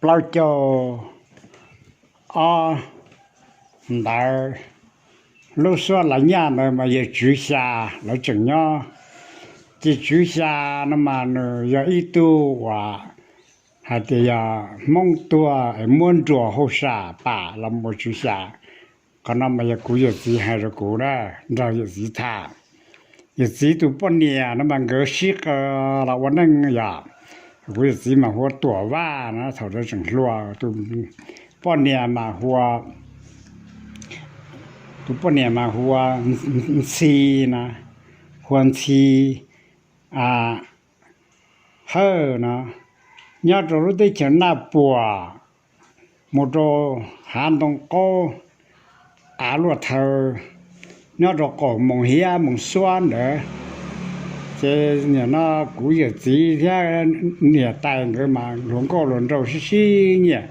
plaub caug ob ntawd, lub suab Lav Nyaj ntawd mas yawg Tswv Xya lawv tseem nyob. Ces Tswv Xya no mas nws yog ib tug uas hais tias yog Hmoob tuag es muab nruas hauj sam pam los mus Tswv Xya. Qhov no mas yog kuv yawm txiv hais rau kuv na, nrog yawm txiv tham. Yawm txiv tus poj niam no mas nkawd sib qw los ua neej yom. Kuv yawm txiv mas hu ua Tuam Vaj na, thaum ntawd tseem hluas. Tus poj niam mas hu ua, tus poj niam mas hu ua Ntxhi na, hu ua Ntxhi Hawj no, nyob rau lub teb chaws Naj Puam mus rau Hav Ntoo Qaub, av Luaj Thawv, nyob rau qaum Moos Hiab Moos Xuab ntawd. Ces nim no kuv yawm txiv thiab niam tais nkawd mas hluas nkauj hluas nraug sib sib nyiam,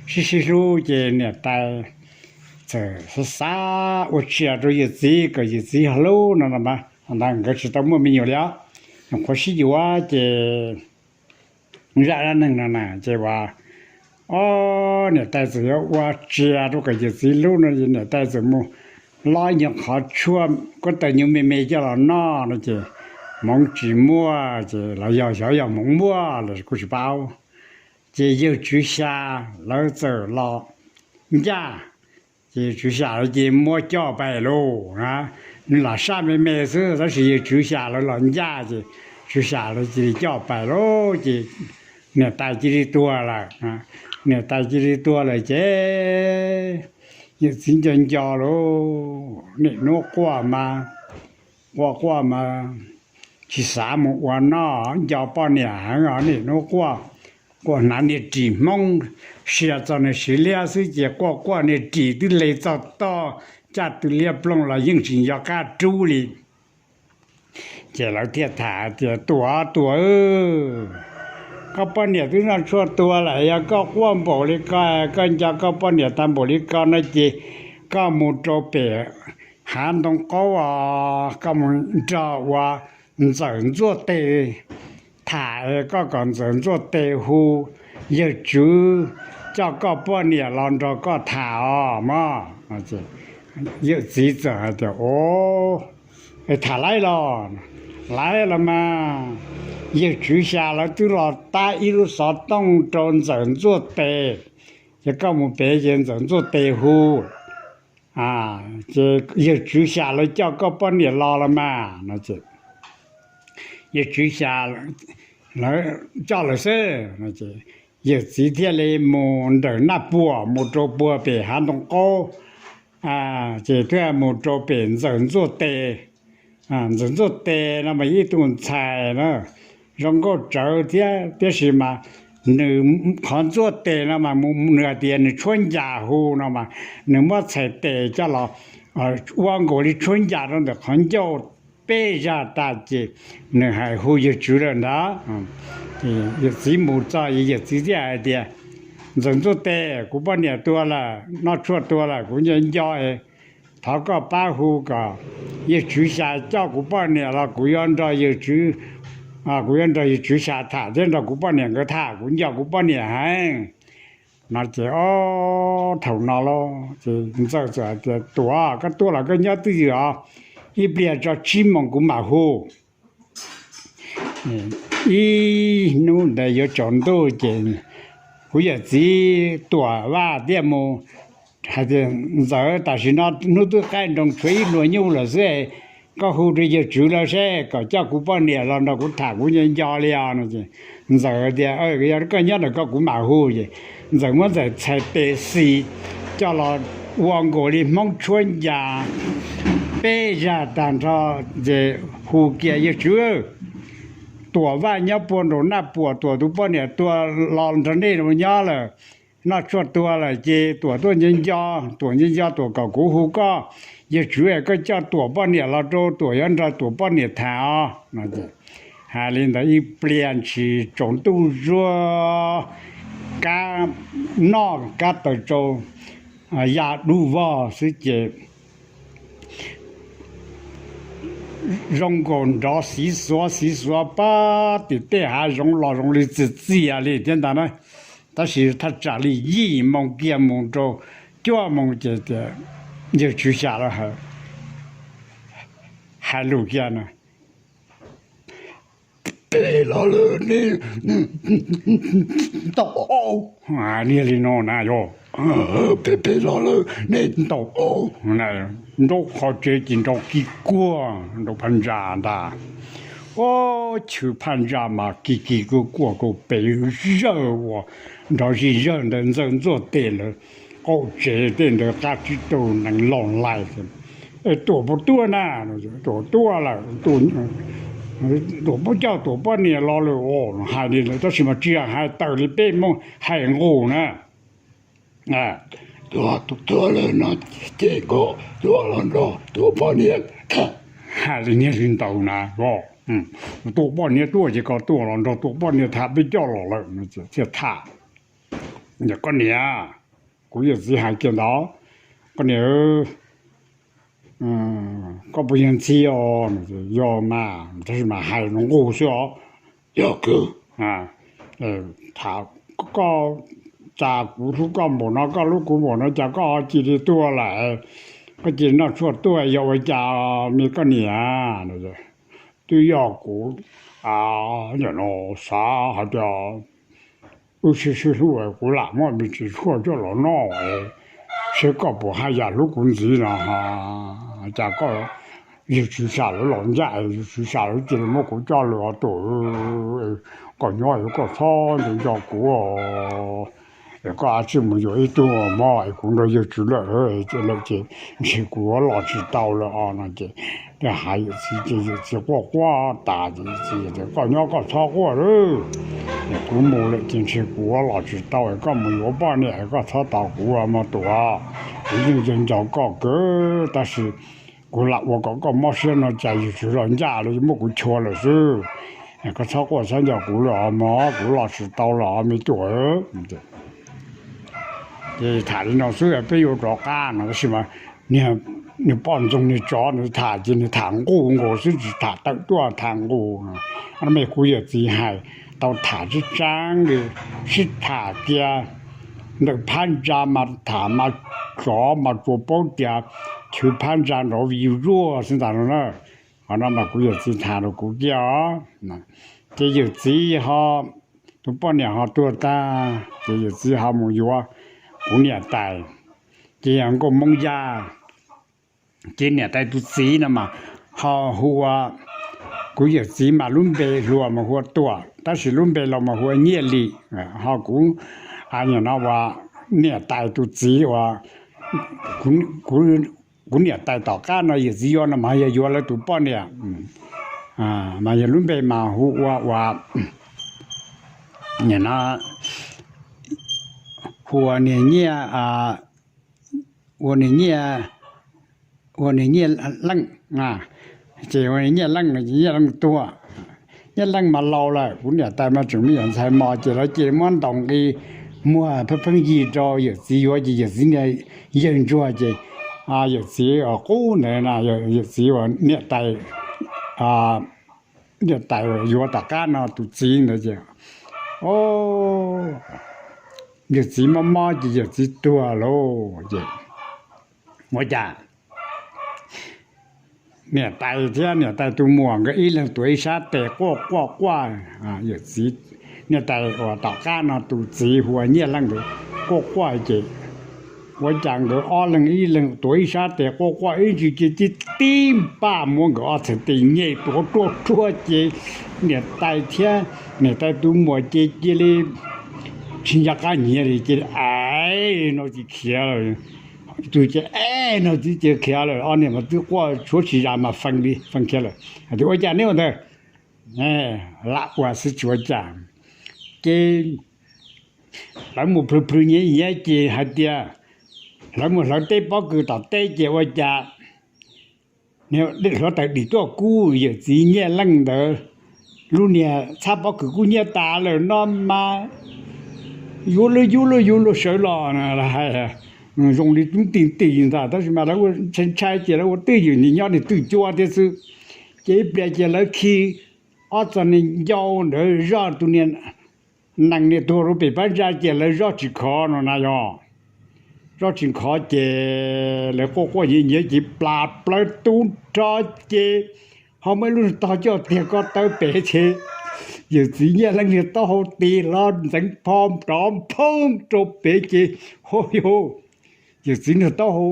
sib sib hlub, ces niam tais txawm xav xav ua tsiaj rau yawm txiv kom yawm txiv hlub no los mas, ntawd nkawd tsis tau muaj me nyuam li os. Nyuam qhuav sib yuav ces zaj dab neeg no na ces uas, o, niam tais txawm yuav ua tsiaj rau kom yawm txiv hlub no, niam tais txawm mus lob nyuag qhov tshuaj kuab taws nyuj me me coj los noj no ces hmoov tsis muaj, ces los yog xyov yog hmoov muaj los kuj tsis paub. Ces yawg Tswv Xya lawv txawm los ncaj, ces Tswv Xya lawv ces muab coj pais lauj na. Nws lam saj me me xwb tab sis yawg Tswv Xya lawv los ncaj ces Tswv Xya lawv cia li coj pais lauj, ces niam tais cia li tuag lawm. Niam tais cia li tuag lawm ces yawm txiv nco nco lauj, niaj hnub quaj mas, quaj quaj mas tsis xav mus ua noj, nco poj niam heev os, niaj hnub quaj, quaj hnav niag ris Hmoob, sia txog nws siv liab xwb ces quaj quaj niag ris twb hle txog toj, caj tw liab ploog los yeej tsis nco qab rub li. Ces lawv thiaj tham tias, Tuam, Tuam, koj poj niam twb noj tshuaj tuag lawm, yog koj quaj npaum li ko, koj nco koj poj niam tag npaum li ko no ces koj mus rau pem Hav Ntoo Qaub os, koj mus nrog ua Ntxawm Ntxuaj Tes tham, koj kom Ntxawm Ntxuaj Tes hu yawg Tswv coj koj poj niam los nrog koj tham os mog. Yawm txiv txawm hais tias, O, es tham laib los? Laib los mas, yawg Tswv Xya lawv twb los tab ib lub xov tooj rau Ntxawm Ntxuaj Tes, ces koj mus pem ces Ntxawm Ntxuaj Tes hu, ces yawg Tswv Xya lawv coj koj poj niam los los mas no. Yawg Tswv Xya lawv coj lawm xwb. Yawm txiv thiaj li mus ntawm Naj Puam mus rau puag pem Hav Ntoo Qaub, ces thiaj mus rau pem Ntxawm Ntxuaj Tes. Ntxawm Ntxuaj Tes no mas ib tug ntxhais na, zoo nkauj tsawv thiab, tiam sis mas nws qhov ntxuaj tes no mas nws hais tias nws tshuab ncas hu no mas, nws muab txhais tes coj los ua nkaus li tshuab ncas rau ntawm qhov ncauj peb zaj tas ces nws hais hu yawg Tswv lawm ntag. Yawm txiv mus txog, yawm txiv thiaj hais tias, Ntxawm Ntxuaj Tes, kuv poj niam tuag lawm, noj tshuaj tuag lawm, kuv nco nco, thov koj pab hu kom yawg Tswv Xya coj kuv poj niam los kuv yuav nrog yawg Tswv, kuv yuav nrog yawg Tswv Xya tham thiab nrog kuv poj niam nkawd tham, kuv nco kuv poj niam heev. No ces ob thaum no los ces Ntxawm txawm hais tias, Tuam, koj tuaj los koj nyob twj ywm os, ib pliag tso tsib moos kuv mam hu. Ib hnub ntawd yuav tsaus ntuj ces kuv yawm txiv Tuam Vaj thiaj mus hais tias, Ntxawm, tam sim no hnub twb qaij nroos tshuav ib hluas nyuj lawm xwb, koj hu rau yawg Tswv lawv seb kom coj kuv poj niam los nrog kuv tham, kuv nco nco li os no. Ntxawm tias, Yog koj nyob ntawm koj kuv mam hu. Ces Ntxawm muab Ntxawm txhais tes xis coj los ua nkaus li Hmoob tshuab ncas peb zaj tag nrho, ces hu kiag, Yawg Tswv, Tuam Vaj nyob puag nraum Naj Puam, Tuam tus poj niam tuag los nrog nej nyob lawm, noj tshuaj tuag lawm ces Tuam tuaj nco nco, Tuam nco nco Tuam kom kuv hu koj. Yawg Tswv, koj coj Tuam poj niam los rau Tuam yuav nrog Tuam poj niam tham os. Hais li ntawd ib pliag ntshis tsaus ntuj zuag, kab noj kab taws tsau ya dub vog xwb ces zoo nkaus nrov xiv xuav xiv xuav pab tim tej hav zoov los zoo li txias txias li thiab ntag na. Tab sis thaj tsam li yim moo kiag mus rau cuaj moo ces tias yawg Tswv Xyas lawv hais lus kiag na: Peb los lawm nej ntaus, niag li no na yog, peb los lawm nej ntaus nraub qhov tsev ces nrau kis kuag rau phab ntsa ntag. Ua chwv phab ntsa mas kis kis kuag kuag rau pem zawj ua nrov zij zawg ntawd ntxawg ntxuaj tes lawm, qaum tsev tej ntawd qab tsib taug nees loj lais. Tuam puas tuaj na? Tuam tuaj lawm, tuam puas coj tuam poj niam los lawm os. Hais li lawm tab sis mas tsis hais tawm li peb Hmoob hais nqus na. Tuaj lawm no ces koj tuaj los nrog tuam poj niam tham. Hais li niag li ntawd na, tuam poj niam tuaj ces koj tuaj los nrog tuam poj niam tham, peb coj los lawm no thiaj tham. Koj niam, kuv yawm txiv hais kiag ntawd, koj niam, koj puas yog ntxhi os? Yog mas, tab sis mas hais nqus xwb os. Yog kwv, tham, koj, cas kuv hlub koj npaum no, koj hlub kuv npaum no, cas koj ho cia li tuag lawm? Koj cia li noj tshuaj tuaj yog ua cas me koj niam? Twb yog kuv, nim no xav hais tias wb sib sib hlub, kuv lam muab me ntsis tshuaj coj los noj seb koj puas haj yam hlub kuv ntxiv no. Cas koj, yawg Tswv Xyas lawv los ncaj, yawg Tswv Xyas lawv cia li muab kuv coj lawm os tuam. Koj nyob es koj txhob nco nco kuv, es koj cia li mus yuav ib tug mog, es kuv nrog yawg Tswv lawm, lawm ces ntshe kuv yuav los tsis tau lawm os no ces, hais yawm txiv ces yawm txiv quaj quaj tas ces yawm txiv tias koj nyob koj txhob quaj lawm, es kuv mus lawm ces ntshe kuv yuav los tsis tau, es koj mus yuav poj niam es koj txhob tos kuv mog tuam. Kuv yeej nco nco koj kawg tab sis kuv lam ua kom koj mob siab no cas yawg Tswv los ncaj lawv muab kuv chua lawm xwb. Koj txhob quaj txhob nco kuv lawm os mog, kuv los tsis tau lawm os me tuam. Ces tham li no xwb peb yuav rov qab no tab sis mas niag poj ntxoog niag tsov nws tham ces nws tham nqus nkaus xwb tsis tham tawm tuaj tham nqus. Mej kuv yawm txiv hais tau tham tseeb tseeb li, sib tham kiag ntawm phab ntsa mas tham mas tsov mas tsuas paub tias chwv phab ntsa nrov vij zuag xwb ntag no na. Qhov no mas kuv yawm txiv tham rau kuv kiag os. Ces yawm txiv ho, tus poj niam ho tuag tag ces yawm txiv ho mus yuav kuv niam tais, ces yog nkauj Hmoob Yaj. Ces niam tais tus txiv no mas ho hu ua, kuv yawm txiv mas lub npe hluas mas hu ua Tuam tab sis lub npe laus mas hu ua Nyiaj Lim. Ho kuv nim no ua niam tais tus txiv uas kuv niam tais tom qab no yawm txiv yuav no mas yog yuav lawv tus poj niam, mas yog lub npe mas hu ua, ua, nim no hu ua niag Nyiaj, ua niag Nyiaj, ua niag Nyiaj Leej. Ces ua niag Nyiaj Leej no ces Nyiaj Leej tuag. Nyiaj Leej mas laus lawm, kuv niam tais mas tseem me nyuam ntxhais mos ces lawv cia li muab ntaus nqi muag pheej pheej yig rau yawm txiv yuav ces yawm txiv niag yawg ntsuag ces yawm txiv qub ntawd, yawm txiv uas niam tais, niam tais uas yuav tom qab no tus txiv ntawd ces yawm txiv mob mob ces yawm txiv tuag lauj. Ces ua cas niam tais thiab niam tais tus muam nkawd ib leeg tuav ib sab tes quaj quaj quaj. Yawm txiv, niam tais uas tom qab no tus txiv hu ua Nyiaj Leej ntawd quaj quaj ces ua cas nkawd ob leeg ib leeg tuav ib sab tes quaj quaj ib ntsis ces tib npaj muab nkawd ob txhais tes nyem tuav ruaj ruaj ces niam tais thiab niam tais tus muam ces cia li tsis nco qab nyiav li, cia li aib no ces khiav lawm. Tus ces aib no ces khiav lawm, ob niag mas twb quaj tshuav tsis zam mas feeb li feeb khiav lawm. Hais tias ua cas neb ua ntawd? Lam ua xwb tsis ua cas. Ces lawv mus plhws plhws nyiav nyiav ces hais tias lawv mus hlawv teb pob kws tom teb ces ua cas hluav taws dim tuaj kub yawm txiv Nyiaj Leej ntawd lub niag txhab pob kws kub nyiab tas lawm no mas yuav luag yuav luag yuav luag sawv los hais zoo li tub ti ti ntag, tab sis mas lawv ua ntshai ntshai ces lawv ua twj ywm nyob nws twj cuab thiab xwb. Ces ib pliag ces lawv khi ob txog niag ncau ntawd zoj tus niag nees niag tuag rau pem phab ntsa ces lawv zoj tsis khov no na yog. Zoj tsis khov ces lawv quaj quaj nyiav nyiav ces plas plawv tub nrho ces ho muaj ib lub tog coj tiag ko tawm pem ces yawm txiv Nyiaj Leej niag taub hau tis hlo ntxeev pho rov phoob rau pem ces, ho yog yawm txiv niag taub hau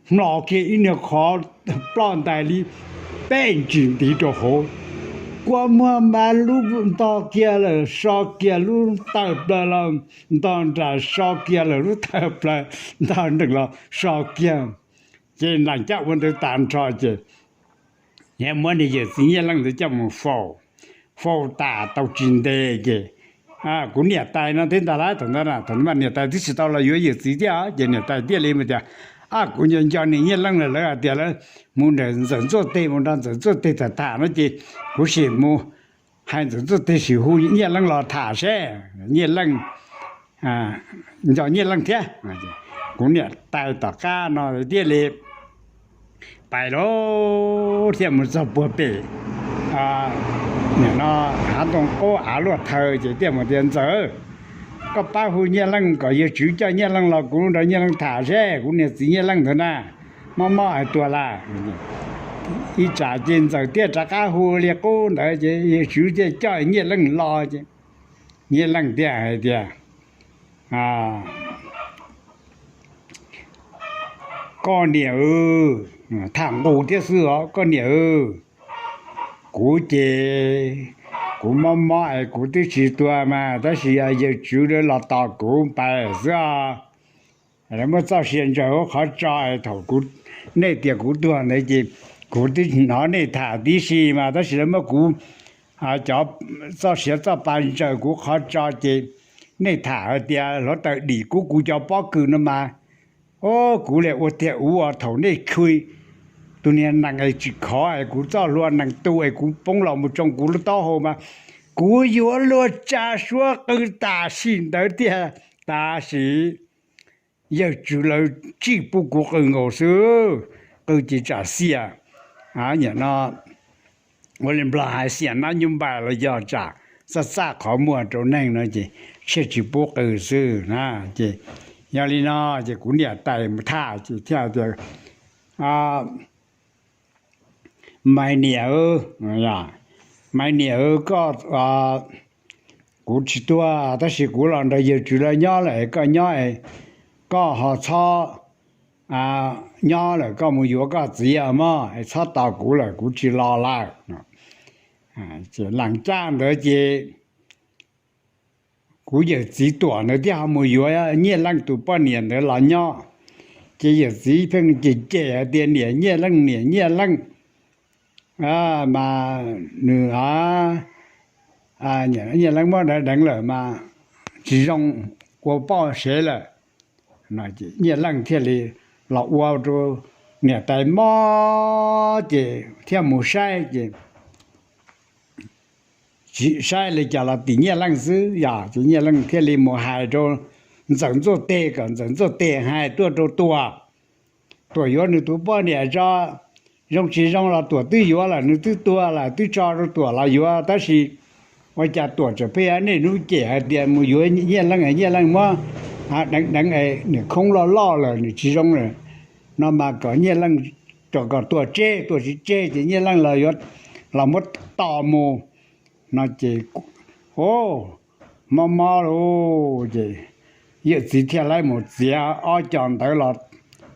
hmlo kiag ib niag qhov ploj ntais li peb ntsis ntiv rau hauv. Kua muag mas lub ntog kiag lawm so kiag lub tawm plaws los ntog nram so kiag lawm lub tawm plaws ntog nreem los so kiag. Ces nraim caj ua ntawd tas nrho ces yog muab niag yawm txiv Nyiaj Leej ntawd coj mus faus, faus tas tau tsis ntev ces kuv niam tais no thiab ntag lauj, thaum ntawd thaum ntawd mas niam tais twb tsis tau los yuav yawm txiv thiab ces niam tais thiaj li mus tias, a kuv nco nco niag Nyiaj Leej lawm, lawv hais tias lawv mus nram Ntxawm Ntxuaj teg, mus nrog Ntxawm Ntxuaj teg tham tham no ces kuv sim mus hais Ntxawm Ntxuaj teg sim hu Nyiaj Leej los tham seb Nyiaj Leej nco Nyiaj Leej thiab. Kuv niam tais tom qab no thiaj li pais lauj, thiaj mus txog puag pem no hav ntoo qaub av luaj thawj ces thiaj mus tias, Ntxawm, koj pab hu Nyiaj Leej kom yawg Tswv coj Nyiaj Leej los kuv nrog Nyiaj Leej tham seb kuv niag txiv Nyiaj Leej ntawd na mob mob hais tuag lawm. Ib tsam ces Ntxawm thiaj rov qab hu li qub ntawd ces yawg Tswv thiaj coj Nyiaj Leej los ces Nyiaj Leej thiaj hais tias, Koj niam, tham nqus thiab xwb os, koj niam, kuv ces kuv mob mob es kuv twb tsis tuag mas tab sis yawg Tswv los tos kuv pais xwb os. Lawv muab txoj sia ntsaws hauv qhov tso, thaum kuv, nej tias kuv tuag ntawd ces kuv twb hnov nej tham tib si mas tab sis lawv muab kuv cov txoj sia txoj pa ntsaws kuv qhov tso ces nej tham hais tias hluav taws dim kub kuv cov pob kws no mas, o, kuv li ua tiag ua thaum nej khi tus niag nees es tsis khov es kuv txoj hlua nees tu es kuv poob los mus tsoo kuv lub taub hau mas kuv yuav luag tsa suab qw tam sim ntawd tiag, tab sis yawg Tswv lawv tsis pub kuv qw nkaus xwb, qw ces tsam xiam, nim no ua li Nplog hais xiam nab nyuj npais los yog tsam txaj txaj qhov muag rau neeg no ces thiaj tsis pub qw xwb na. Ces yog li no ces kuv niam tais mus tham ces thiaj tias, Maiv niam, Maiv niam, koj, kuv tsis tuag tab sis kuv los nrog yawg Tswv lawv nyob lawm, koj nyob, koj ho txhob nyob lawm, koj mus yuav koj txiv mog, txhob tos kuv lawm, kuv tsis los lawm. Lees caj ntawd ces kuv yawm txiv Tuam ntawd thiaj ho mus yuav Nyiaj Leej tus poj niam ntawd los nyob. Ces yawm txiv pheej cem cem hais tias niam Nyiaj Leej, niam Nyiaj Leej, mas nws, Nyiaj Leej muab deev deev lawm mas tsis zoo ua poj sev lawm. Nyiaj Leej thiaj li los ua rau niam tais mob ces thiaj mus saib ces saib li cas los tim Nyiaj Leej xwb yog ces Nyiaj Leej thiaj li mus hais rau Ntxawm Ntxuaj teg kom Ntxawm Ntxuaj teg hais tuaj rau Tuam, Tuam yuav nws tus poj niam tso. Zoo tsis zoo los Tuam twb yuav lawm, nws twb tuag lawm twb tso rau Tuam los yuav, tab sis ua cas Tuam tseem pheej niaj hnub cem hais tias mus yuav Nyiaj Leej, Nyiaj Leej muab deev deev, nws khoob loj loj lawm nws tsis zoo lawm no mas kom Nyiaj Leej, kom Tuam tseg, Tuam tsis tseg ces Nyiaj Leej los yuav, los muab tom mus no ces, o, mob mob lauj ces yawm txiv thiaj li mus txiav ob co ntawd los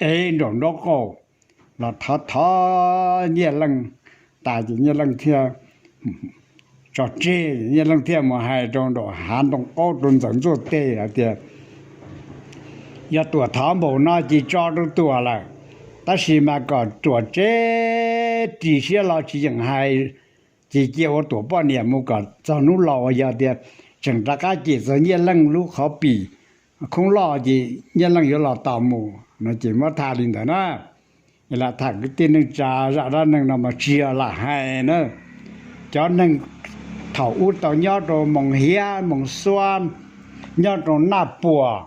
ev nraum nraub qaum los thov thov Nyiaj Leej tas ces Nyiaj Leej thiaj tso tseg. Nyiaj Leej thiaj mus hais rau nraum hav ntoo qaub rau Ntxawm Ntxuaj teg hais tias yog Tuam thov npaum no ces tso rau Tuam lawm, tab sis mas kom Tuam tseg ris siab los tsis yeem hais, ces cia ua Tuam poj niam mus kom txog hnub laus uas yog tias tseem rov qab cem txog Nyiaj Leej lub qhov pim khoob loj ces Nyiaj Leej yuav los tos mus no ces muab tham li ntawd na. Lam tham kwv tij neej tsa zaj dab neeg no mas tsis yog lam hais na. Cov neeg thaum ub tau nyob rau Moos Hiab, Moos Xuab, nyob rau Naj Puas,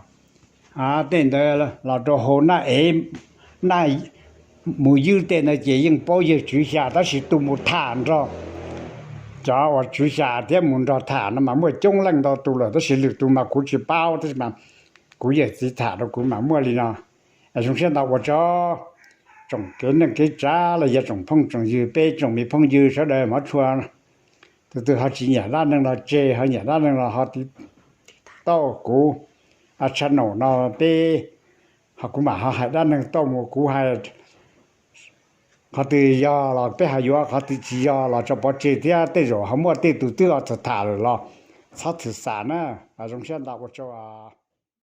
tej ntawd los rau hauv Naj Ev, Naj Mus Ywj tej ntawd ces yeej paub yawg Tswv Xya, tab sis tus mus tham nrog Cov uas tswv xya thiab mus nrog tham no mas muaj coob leej ntau tus lawm, tab sis lwm tus mas kuv tsis paub, tab sis mas kuv yawm txiv tham rau kuv mas muaj li no. Zoo siab ntau ua tsaug tsoom kev neej kev tsav los yog tsoom phooj tsoom ywg, peb tsoom me phooj ywg sawv daws hmov tshua, tus twg ho tsis nyiam dab neeg los tseg, ho nyiam dab neeg los ho tiv tauj kuv channel no, peb ho kuv mam ho hais dab neeg tauj mus, kuv hais qhov twg yog los peb ho yuav, qhov twg tsis yog los tso pov tseg thiab, tej zaum ho muaj tej tus twb tham lawm los txhob thwm xam na. Zoo siab ntau ua tsaug.